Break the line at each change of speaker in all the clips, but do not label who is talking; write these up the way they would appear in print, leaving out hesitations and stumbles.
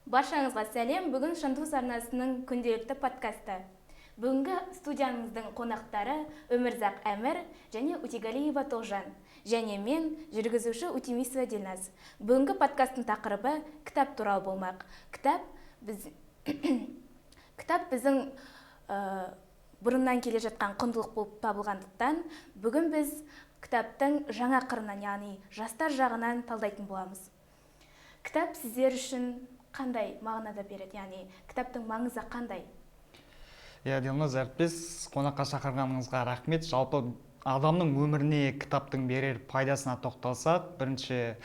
Баршаңызға сәлем! Бүгін Шандуз арнасының күнделікті подкасты. Бүгінгі студиямыздың қонақтары Өмірзақ Әмір және Утегалиева Тоғжан және мен, жүргізуші Утемисова Дильназ. Бүгінгі подкасттың тақырыбы кітап туралы болмақ. Кітап біздің бұрыннан келе жатқан құндылық болып табылғандықтан, бүгін біз кітаптың жаңа қырынан, яғни жастар жағынан талдайтын боламыз. Кітап сіздер үшін қандай мағынада береді, яғни кітаптың маңызы қандай?
Иә, Дилназ әріптес, қонаққа шақырғаныңызға рахмет. Жалпы адамның өміріне кітаптың берер пайдасына тоқталсақ, бірінші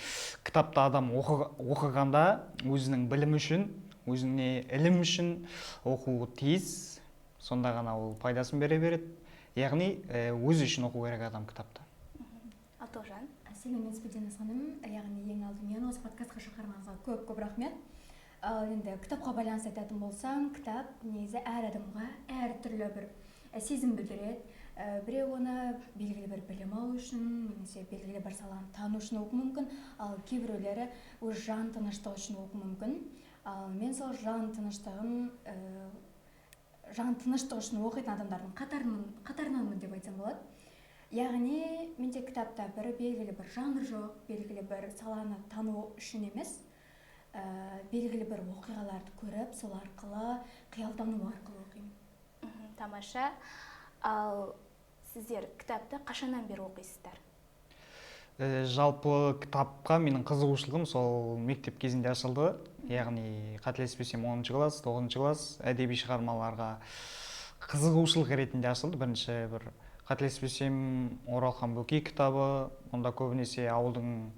кітапты адам оқығанда өзінің білімі үшін, өзіне ілім үшін оқуы тиіс. Сонда ғана ол пайдасын бере береді. Яғни өзі үшін оқу керек адам кітапты.
Ал Тоғжан?
Сәлеметсіз бе, Дильназ ханым! Яғни ең алдымен осы подкастқа шақырғаныңызға көп көп рахмет. Ал енді кітапқа байланысты айтатын болсам, кітап негізі әр адамға әртүрлі бір сезім білдіреді. Біреу оны белгілі бір білім алу үшін немесе белгілі бір саланы тану үшін оқуы мүмкін, ал кейбіреулері өз жан тыныштығы үшін оқуы мүмкін. Ал мен сол жан тыныштығы үшін оқитын адамдардың қатарынанмын деп айтсам болады. Яғни менде кітапта бір белгілі бір жанр жоқ, белгілі бір саланы тану үшін емес, белгілі бір оқиғаларды көріп, сол арқылы қиялдану арқылы оқимын.
Тамаша. Ал сіздер кітапты қашаннан бері оқисыздар?
Жалпы кітапқа менің қызығушылығым сол мектеп кезінде ашылды. Яғни қателеспесем, 10-класс, 9-класс әдеби шығармаларға қызығушылық ретінде ашылды. Бірінші бір, қателеспесем, Оралхан Бөкей кітабы. Онда көбінесе ауылдың,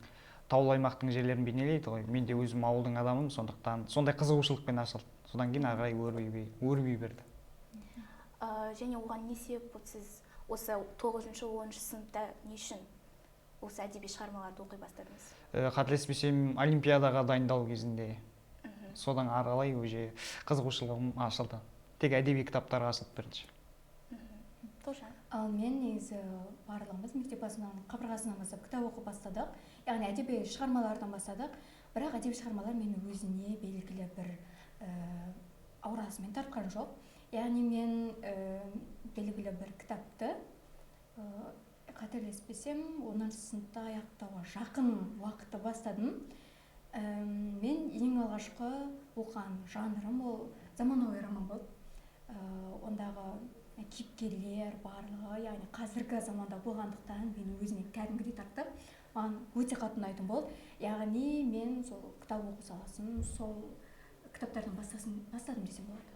таулы аймақтың жерлерін бейнелейді ғой. Мен де өзім ауылдың адамымын, сондықтан сондай қызығушылықпен ашылды. Содан кейін ары қарай өрби берді.
Және оған не себеп болды? Сіз осы тоғызыншы, 10-шы сыныпта не үшін осы әдеби шығармаларды оқи бастадыңыз?
Қателеспесем, олимпиадаға дайындалу кезінде. Содан ары қарай уже қызығушылығым ашылды. Тек әдеби кітаптарға ашылды бірінші.
Тоғжан?
Ал мен негізі барлығымыз мектеп басынан, қабырғасынан бастап кітап оқып бастадық, яғни әдеби шығармалардан бастадық. Бірақ әдеби шығармалар мені өзіне белгілі бір аурасымен тартқан жоқ. Яғни мен белгілі бір кітапты, қателеспесем, 10-сыныпта аяқтауға жақын уақытта бастадым. Мен ең алғашқы оқыған жанрым ол заманауи роман болды. Ондағы кейіпкерлер барлығы, яғни қазіргі заманда болғандықтан, мені өзіне кәдімгідей тартты, маған өте қатты ұнайтын болды. Яғни мен сол кітап оқу саласын сол кітаптардан бастадым десем болады.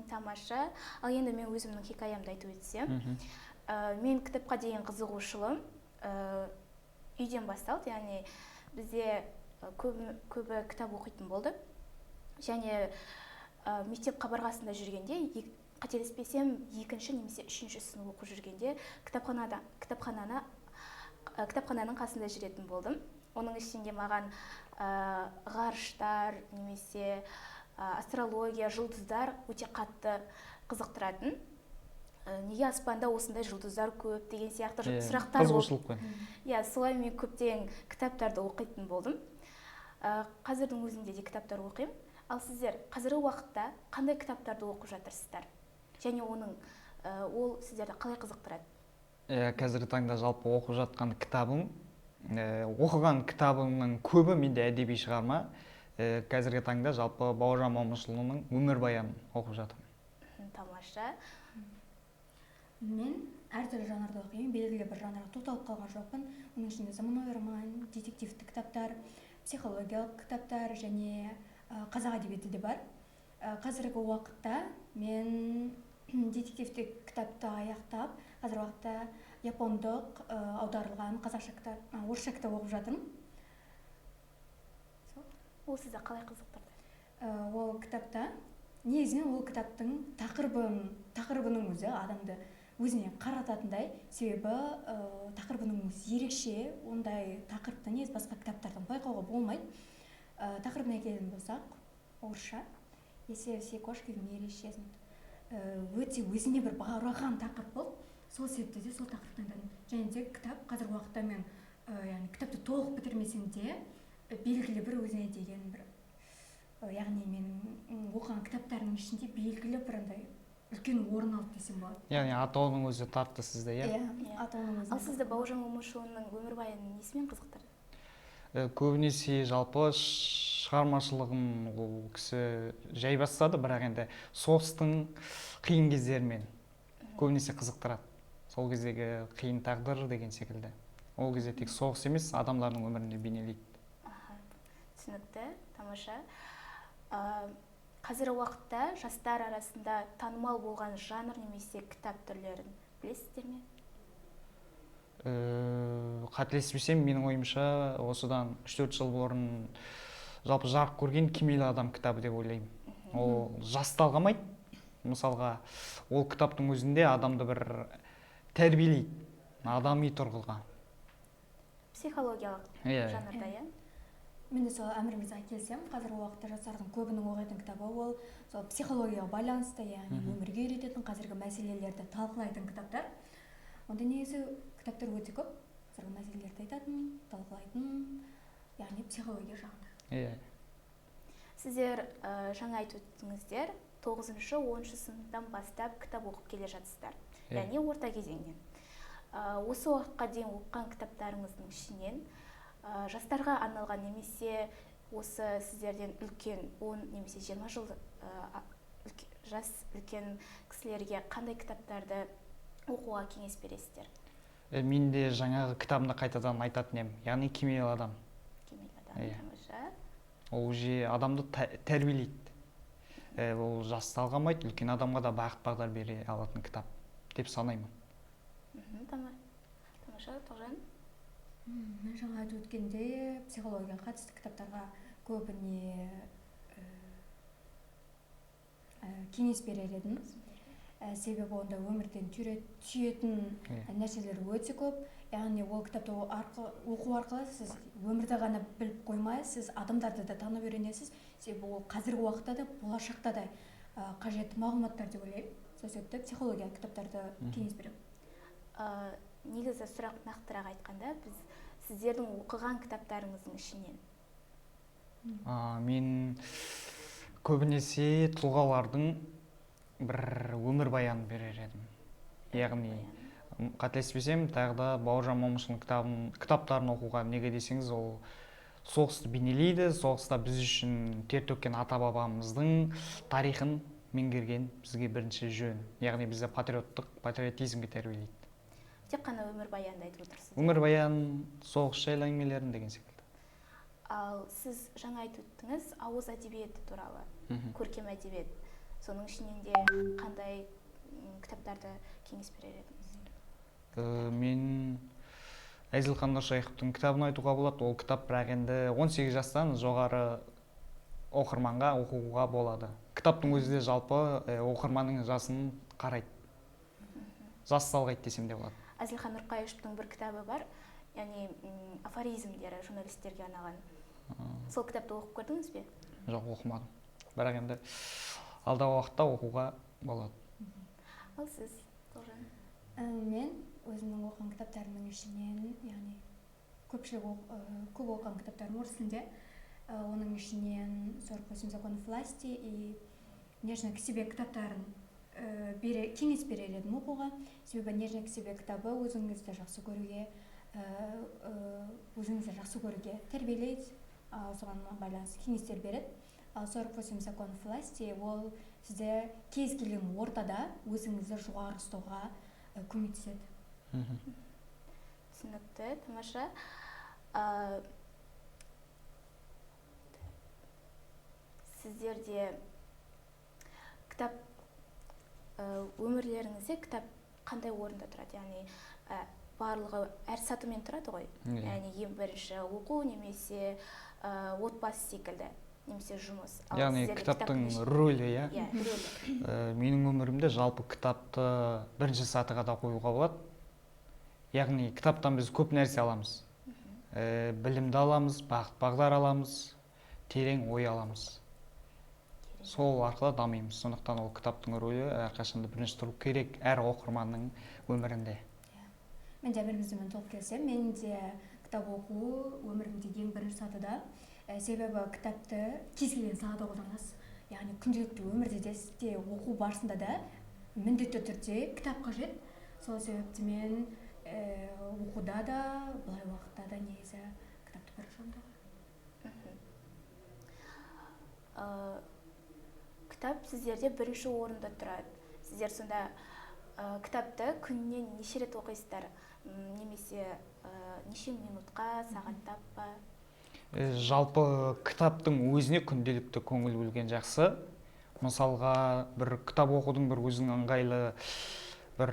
Тамаша. Ал енді мен өзімнің хикаямды айтып өтсем. Мен кітапқа деген қызығушылығым үйден басталды. Яғни бізде көбі кітап оқитын болды. Және мектеп қабырғасында жүргенде, қателеспесем, екінші немесе үшінші сынып оқып жүргенде кітапхананың қасында жүретін болдым. Оның ішінде маған ғарыштар немесе астрология, жұлдыздар өте қатты қызықтыратын. Неге аспанда осындай жұлдыздар көп деген сияқты сұрақтар болды.
Қызығушылықпен.
Иә, солай мен көптеген кітаптарды оқитын болдым. Қазірдің өзінде де кітаптар оқимын. Ал сіздер қазіргі уақытта қандай кітаптарды оқып жатырсыздар? Және ол сіздерді қалай қызықтырады?
Қазіргі таңда жалпы оқып жатқан кітабым, оқыған кітабымның көбі менде әдеби шығарма. Қазіргі таңда жалпы Бауыржан Момышұлының өмірбаянын оқып жатырмын.
Тамаша.
Мен әртүрлі жанрда оқимын, белгілі бір жанрға тоқталып қалған жоқпын. Оның ішінде заманауи роман, детективті кітаптар, психологиялық кітаптар және қазақ әдебиеті де бар. Қазіргі уақытта мен детективті кітапты аяқтап, қазіргі уақытта япондық аударылған қазақша кітап, орысша кітап оқып жатырмын. Сол.
Ол сізді қалай қызықтырды?
Ол кітапта негізінен ол кітаптың тақырыбының өзі адамды өзіне қарататындай, себебі тақырыбының өзі ерекше. Ондай тақырыпты негізі басқа кітаптардан байқауға болмайды. Тақырыбына келетін болсақ, орысша «Если все кошки в мире исчезнут». Өте өзіне бір баураған тақырып болды. Сол себепті де сол тақырыпты таңдадым. Және де кітап қазіргі уақытта мен, яғни кітапты толық бітірмесем де, белгілі бір өзіне деген бір Яғни менің оқыған кітаптарымның ішінде белгілі бір андай үлкен орын алды десем болады.
Яғни атауының өзі тартты сізді, иә?
Иә,
Иә.
атауының өзі.
Ал сізді Бауыржан Момышұлының өмірбаяны несімен қызықтырды?
Көбінесе жалпы шығармашылығын ол кісі жай бастады, бірақ енді соғыстың қиын кездерімен көбінесе қызықтырады. Сол кездегі қиын тағдыр деген секілді. Ол кезде тек соғыс емес, адамдардың өмірін де бейнелейді.
Аха, түсінікті, тамаша. Қазіргі уақытта жастар арасында танымал болған жанр немесе кітап түрлерін білесіздер ме?
Қателеспесем, менің ойымша, осыдан 3-4 жыл бұрын жалпы жарық көрген «Кемел адам» кітабы деп ойлаймын. Ол жас талғамайды. Мысалға, ол кітаптың өзінде адамды бір тәрбиелейді, адами тұрғыға.
Психологиялық
Иә.
жанрда, иә?
Мен де сол Әмір мырзаға келісемін. Қазіргі уақытта жастардың көбінің оқитын кітабы ол сол психологияға байланысты, яғни өмірге үйрететін, қазіргі мәселелерді талқылайтын кітаптар. Онда негізі кітаптар өте көп, қазіргі мәселелерді айтатын, талқылайтын, яғни психология жағында.
Иә.
Сіздер жаңа айтып өттіңіздер, тоғызыншы, оныншы сыныптан бастап кітап оқып келе жатсыздар.
Иә.
Яғни орта кезеңнен. Осы уақытқа дейін оқыған кітаптарыңыздың ішінен жастарға арналған немесе осы сіздерден үлкен 10 немесе 20 жыл жас үлкен кісілерге қандай кітаптарды оқуға кеңес бересіздер?
Мен де жаңағы кітабымды қайтадан айтатын едім, яғни «Кемел адам».
«Кемел адам»,
Иә.
тамаша.
Ол уже адамды тәрбиелейді. Ол жас талғамайды, үлкен адамға да бағыт бағдар бере алатын кітап деп санаймын.
Тамаша, Тоғжан?
Мен жаңа айтып өткендей, психологияға қатысты кітаптарға көбіне кеңес берер едім. Себебі онда өмірден түйетін нәрселер өте көп. Яғни ол кітапты оқу арқылы сіз өмірді ғана біліп қоймай, сіз адамдарды да танып үйренесіз. Себебі ол қазіргі уақытта да, болашақта да қажетті мағлұматтар деп ойлаймын. Сол себепті психология кітаптарды кеңес беремін.
Негізі сұрақ нақтырақ айтқанда, біз сіздердің оқыған кітаптарыңыздың ішінен.
Мен көбінесе тұлғалардың бір өмірбаянын берер едім. Яғни, қателеспесем, тағы да Бауыржан Момышұлының кітаптарын оқуға, неге десеңіз, ол соғысты бейнелейді, соғыста біз үшін тер төккен ата-бабамыздың тарихын меңгерген бізге бірінші жөн. Яғни бізді патриотизмге тәрбиелейді.
Тек қана өмірбаянды айтып отырсыз.
Өмірбаян, соғыс жайлы әңгімелерін деген секілді.
Ал сіз жаңа айтып өттіңіз ауыз әдебиеті туралы, көркем әдебиет. Соның ішінен де қандай кітаптарды кеңес берер едіңіз?
Мен Әзілхан Нұршайықовтың кітабын айтуға болады. Ол кітап бірақ енді 18 жастан жоғары оқырманға оқуға болады. Кітаптың өзі де жалпы оқырманның жасын қарайды. Жас салғайды десем де болады.
Әзілхан Нұрқайышевтың бір кітабы бар, яғни, афоризмдері журналистерге арналған. Сол кітапты оқып көрдіңіз бе?
Жоқ, оқымадым. Бірақ енді алдағы уақытта оқуға болады.
Ал сіз, Тоғжан?
Мен өзімнің оқыған кітаптарымның ішінен, яғни көп оқыған кітаптарым орыс тілінде. Оның ішінен 48 законов власти и «Нежно к себе» кітаптарын кеңес берер едім оқуға. Себебі «Нежно к себе» кітабы өзіңізді жақсы көруге тәрбиелейді, соған байланысты кеңестер береді. Ал 48 законов власти ол сізде кез келген ортада өзіңізді жоғары ұстауға көмектеседі.
Түсінікті, тамаша. Сіздерде кітап, өмірлеріңізде кітап қандай орында тұрады? Яғни, барлығы әр сатымен тұрады ғой. Яғни ең бірінші оқу немесе, отбасы секілді, немесе жұмыс. Ал
Яғни
сіздерде
кітаптың
кітаптың
рөлі, иә?
Иә, рөлі.
Менің өмірімде жалпы кітапты бірінші сатыға да қоюға болады. Яғни кітаптан біз көп нәрсе аламыз. Білімді аламыз, бағыт бағдар аламыз, терең ой аламыз. Сол арқылы дамимыз. Сондықтан ол кітаптың рөлі әрқашанда бірінші тұру керек әр оқырманның өмірінде.
Иә. Мен де бір мырзамен толық келісемін. Мен де кітап оқу өмірімде ең бірінші сатыда. Себебі кітапты кез келген салада қолданасыз. Яғни күнделікті өмірде де, оқу барысында да міндетті түрде кітап қажет. Сол себепті мен оқуда да, былай уақытта да негізі кітапты бірінші орында қоямын.
Кітап сіздерде бірінші орында тұрады. Сіздер сонда кітапты күніне неше рет оқисыздар? Немесе неше минутқа, сағаттап па?
Жалпы кітаптың өзіне күнделікті көңіл бөлген жақсы. Мысалға, бір кітап оқудың бір өзінің ыңғайлы бір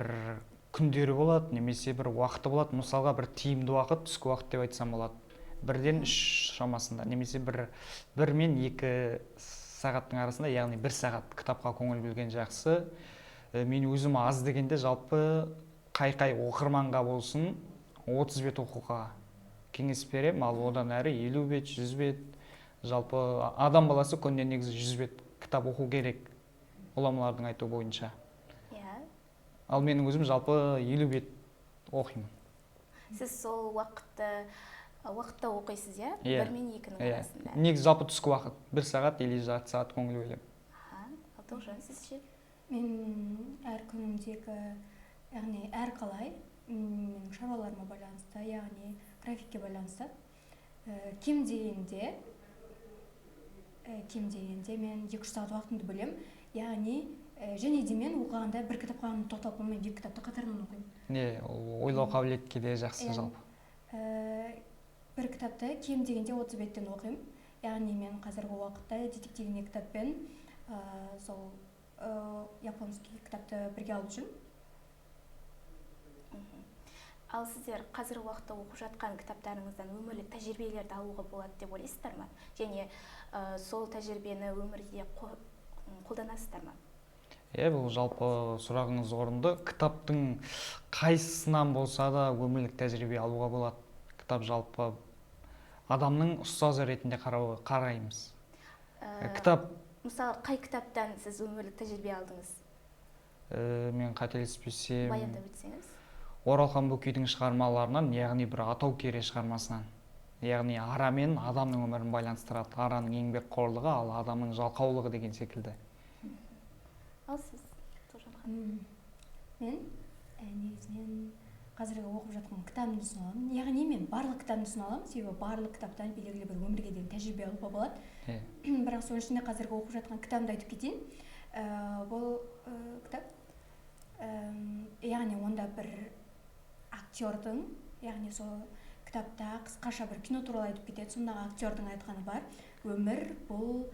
күндері болады, немесе бір уақыты болады. Мысалға, бір тиімді уақыт түскі уақыт деп айтсам болады. 1-ден 3 шамасында, немесе 1 мен 2 сағаттың арасында, яғни 1 сағат кітапқа көңіл бөлген жақсы. Мен өзім аз дегенде жалпы қай оқырманға болсын 30 бет оқуға кеңес беремін, ал одан әрі 50 бет, 100 бет. Жалпы адам баласы күніне негізі 100 бет кітап оқу керек, ғұламалардың айтуы бойынша. Ал менің өзім жалпы 50 бет оқимын.
Сіз сол уақытта оқисыз, иә?
Иә.
1 мен 2-нің
Иә.
арасында.
Негізі жалпы түскі уақыт 1 сағат или жарты сағат көңіл бөлемін.
Аха. Ал Тоғжан, сіз ше?
Мен әр күнімдегі, яғни әрқалай, менің шаруаларыма байланысты, яғни графикке байланысты, кем дегенде мен 2-3 сағат уақытымды бөлемін. Яғни және де мен оқығанда бір кітапқа ғана тоқталып қалмай, екі кітапты қатарынан оқимын.
Не, ол ойлау қабілетке де жақсы.
Иә.
Жалпы.
Бір кітапты кем дегенде 30 беттен оқимын. Яғни мен қазіргі уақытта детективный кітаппен сол японский кітапты бірге алып жүрмін.
Ал сіздер қазіргі уақытта оқып жатқан кітаптарыңыздан өмірлік тәжірибелерді алуға болады деп ойлайсыздар ма? Және сол тәжірибені өмірде қолданасыздар ма?
Иә, бұл жалпы сұрағыңыз орынды. Кітаптың қайсысынан болса да өмірлік тәжірибе алуға болады. Кітап жалпы адамның ұстазы ретінде қараймыз. Кітап
Мысалы, қай кітаптан сіз өмірлік тәжірибе алдыңыз?
Мен қателеспесем,
Баяндап өтсеңіз.
Оралхан Бөкейдің шығармаларынан, яғни бір Атау кере шығармасынан. Яғни ара мен адамның өмірін байланыстырады. Араның еңбекқорлығы, ал адамның жалқаулығы деген секілді.
Ал сіз, Тоғжан ханым?
Мен негізінен қазіргі оқып жатқан кітабымды ұсына аламын. Яғни мен барлық кітабымды ұсына аламын, себебі барлық кітаптан белгілі бір өмірге деген тәжірибе алуға болады. Бірақ соның ішінде қазіргі оқып жатқан кітабымды айтып кетейін. Бұл кітап, яғни онда бір актердің, яғни сол кітапта қысқаша бір кино туралы айтып кетеді. Сондағы актердің айтқаны бар: өмір бұл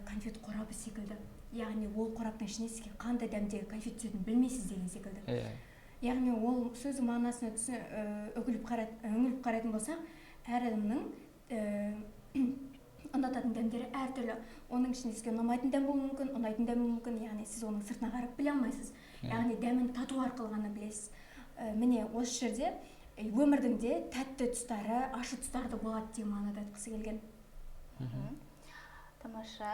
конфет қорабы секілді, яғни ол қораптың ішіне сізге қандай дәмдегі конфет түсетінін білмейсіз деген секілді. Яғни ол сөздің мағынасына үңіліп қарайтын болсақ, әр адамның ұнататын дәмдері әртүрлі. Оның ішінде сізге ұнамайтын дәм болуы мүмкін, ұнайтын дәм болуы мүмкін. Яғни сіз оның сыртына қарап біле алмайсыз. Яғни дәмін тату арқылы ғана білесіз. Міне, осы жерде өмірдің де тәтті тұстары, ащы тұстары да болады деген мағынада айтқысы келген.
Тамаша.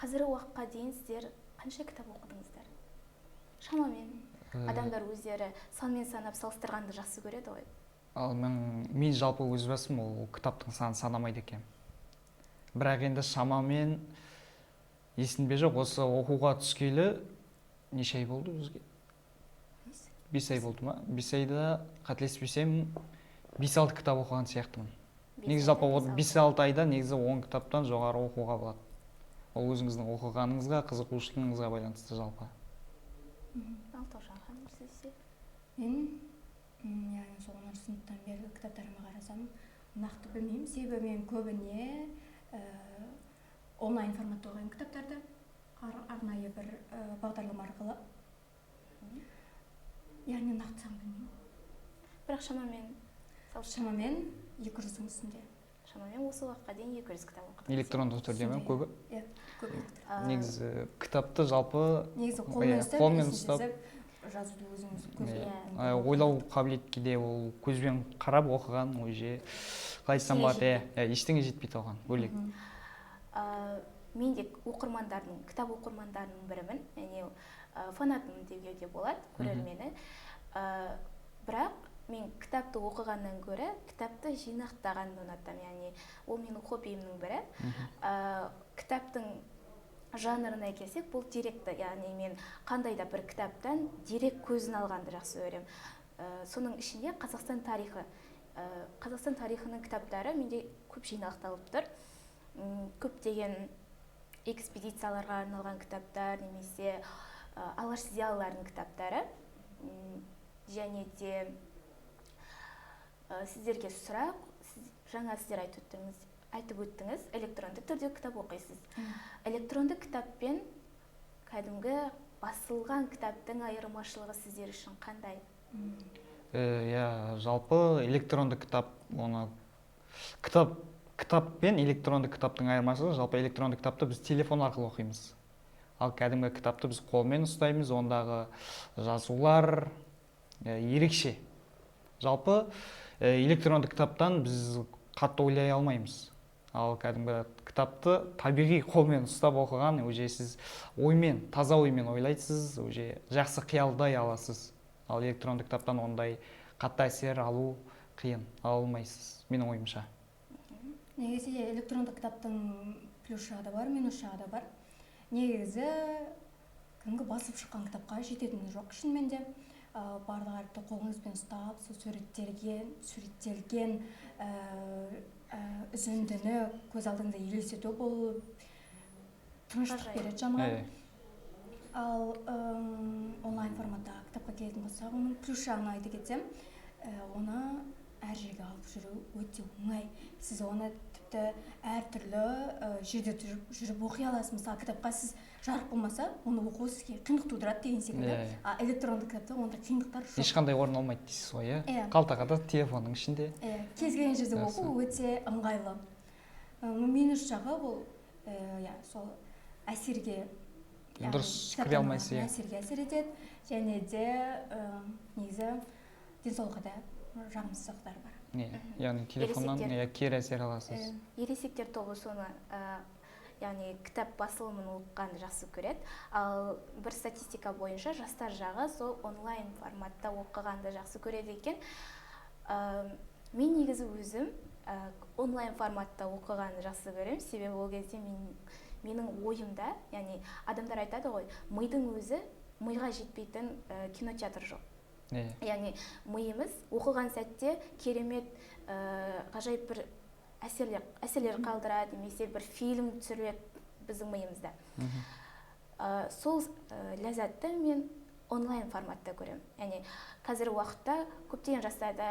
Қазіргі уақытқа дейін сіздер қанша кітап оқыдыңыздар шамамен? Адамдар өздері санмен санап, салыстырғанды жақсы көреді ғой.
Ал мен жалпы өз басым ол кітаптың санын санамайды екенмін. Бірақ енді шамамен есімде жоқ, осы оқуға түскелі неше ай болды бізге? 5 ай болды ма? 5 айда, қателеспесем, 5-6 кітап оқыған сияқтымын. Негізі жалпы 5-6 айда негізі 10 кітаптан жоғары оқуға болады. Ол өзіңіздің оқығаныңызға, қызығушылығыңызға байланысты жалпы.
Ал Тоғжан ханым, сіз ше?
Мен яғни сол 10-сыныптан бері кітаптарыма қарасам, нақты білмеймін, себебі мен көбіне онлайн форматта оқимын кітаптарды, арнайы бір бағдарлама арқылы. Яғни нақты сан білмеймін.
Бірақ шамамен
Шамамен 200-дің үстінде.
Шамамен осы уақытқа дейін 200 кітап оқыдыңыз.
Электронды түрде ме
Сондай.
көбі?
Иә, көп.
Негізі кітапты жалпы
Негізі қолмен ұстап,
қолмен
есін
ұстап.
жазып, жазуды өзіңіз көз
Ойлау қабілетке де ол көзбен қарап оқыған уже, қалай айтсам болады, иә, ештеңе жетпейді оған бөлек.
Мен де оқырмандардың, кітап оқырмандарының бірімін, яғни фанатымын деуге де болады, көрермені. Бірақ Мен кітапты оқығаннан гөрі кітапты жинақтағанды ұнатамын, яғни ол менің хоббиімнің бірі. Кітаптың жанрына келсек, бұл деректі, яғни мен қандай да бір кітаптан дерек көзін алғанды жақсы көремін. Соның ішінде Қазақстан тарихы. Қазақстан тарихының кітаптары менде көп жинақталып тұр. Көптеген экспедицияларға арналған кітаптар немесе алаш зиялыларының кітаптары. Және де сіздерге сұрақ, жаңа сіздер айтып өттіңіз, электронды түрде кітап оқисыз. Электронды кітаппен кәдімгі басылған кітаптың айырмашылығы сіздер үшін қандай?
Иә, жалпы электронды кітап, оны кітап пен электронды кітаптың айырмашылығы, жалпы электронды кітапты біз телефон арқылы оқимыз. Ал кәдімгі кітапты біз қолмен ұстаймыз, ондағы жазулар ерекше. Жалпы электронды кітаптан біз қатты ойлай алмаймыз. Ал кәдімгі кітапты табиғи қолмен ұстап оқыған, уже сіз оймен, таза оймен ойлайсыз, уже жақсы қиялдай аласыз. Ал электронды кітаптан ондай қатты әсер алу қиын, ала алмайсыз, менің ойымша.
Негізі электронды кітаптың плюс жағы да бар, минус жағы да бар. Негізі кәдімгі басып шыққан кітапқа жететіні жоқ шынымен де. Барлық әріпті қолыңызбен ұстап, сол суреттелген үзіндіні көз алдыңызда елестету бұл тыныштық береді жанға. Ал онлайн форматта кітапқа келетін болсақ, оның плюс жағын айта кетсем, оны әр жерге алып жүру өте оңай. Сіз оны тіпті әртүрлі жерде жүріп оқи аласыз. Мысалы, кітапқа сіз жарық болмаса, оны оқу сізге қиындық тудырады деген секілді. А электронды кітапта ондай қиындықтар жоқ.
Ешқандай орын алмайды дейсіз ғой, иә?
Иә.
Қалтаға да, телефонның ішінде.
Иә, кез келген жерде оқу өте ыңғайлы. Минус жағы бұл, иә, сол әсерге, яғни
Дұрыс кіре алмайсыз, иә.
әсерге әсер етеді. Және де негізі денсаулыққа да жағымсыз заттар бар.
Не, яғни телефоннан,
Ересектер.
иә, кері әсер аласыз.
Ересектер тобы соны, яғни кітап басылымын оқығанды жақсы көреді. Ал бір статистика бойынша жастар жағы сол онлайн форматта оқығанды жақсы көреді екен. Мен негізі өзім онлайн форматта оқығанды жақсы көремін, себебі ол кезде менің ойымда, яғни адамдар айтады ғой, мидың өзі миға жетпейтін кинотеатр жоқ. Яғни миымыз оқыған сәтте керемет, ғажайып бір әсерлер қалдырады, немесе бір фильм түсіреді біздің миымызда. Сол ләззатты мен онлайн форматта көремін. Яғни қазіргі уақытта көптеген жастарда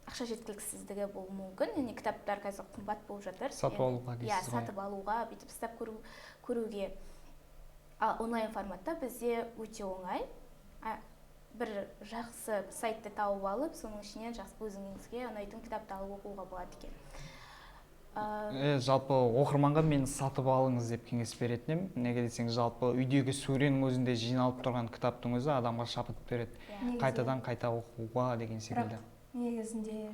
ақша жеткіліксіздігі болуы мүмкін. Яғни кітаптар қазір қымбат болып жатыр.
Сатып алуға дейсіз ғой.
Сатып алуға, бүйтіп ұстап көруге. Ал онлайн форматта бізде өте оңай. Бір жақсы сайтты тауып алып, соның ішінен жақсы өзіңізге ұнайтын кітапты алып оқуға болады екен.
Жалпы оқырманға мен сатып алыңыз деп кеңес беретін едім. Неге десең, жалпы үйдегі сөренің өзінде жиналып тұрған кітаптың өзі адамға шабыт береді.
Негізі
Қайтадан қайта оқуға деген секілді.
Бірақ негізінде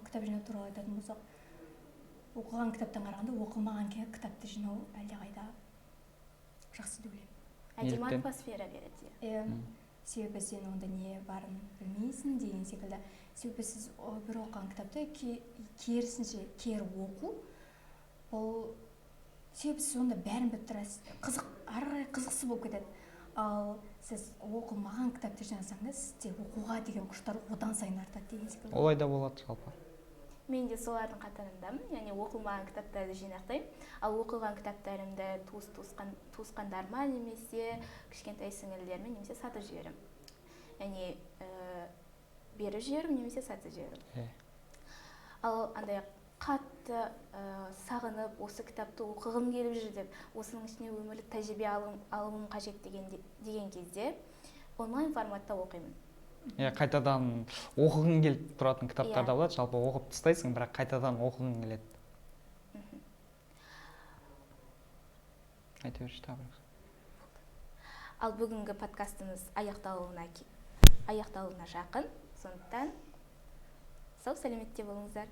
кітап жинау туралы айтатын болсақ, оқыған кітаптан қарағанда оқылмаған кітапты жинау әлдеқайда жақсы деп ойлаймын.
Әдемі
Неліктен?
атмосфера береді, иә.
Себебі сен онда не барын білмейсің деген секілді. Себебі сіз бір оқыған кітапты керісінше кері оқу, бұл себебі сіз онда бәрін біліп тұрасыз, ары қарай қызықсыз болып кетеді. Ал сіз оқылмаған кітапты жинасаңыз, сізде оқуға деген құштарлық одан сайын артады деген секілді.
Олай да болады жалпы.
Мен де солардың қатарындамын, яғни оқылмаған кітаптарды жинақтаймын. Ал оқылған кітаптарымды туысқандарыма немесе кішкентай сіңілілеріме немесе сатып жіберемін. Яғни беріп жіберемін немесе сатып жіберемін. Ал андай қатты сағынып, осы кітапты оқығым келіп жүр деп, осының ішіне өмірлік тәжірибе алуым қажет деген кезде онлайн форматта оқимын.
Иә, қайтадан оқығың келіп тұратын кітаптар да
Иә.
болады. Жалпы оқып тастайсың, бірақ қайтадан оқығың келеді. Айта берші тағы бір.
Ал бүгінгі подкастымыз аяқталуына жақын. Сондықтан сау сәлеметте болыңыздар.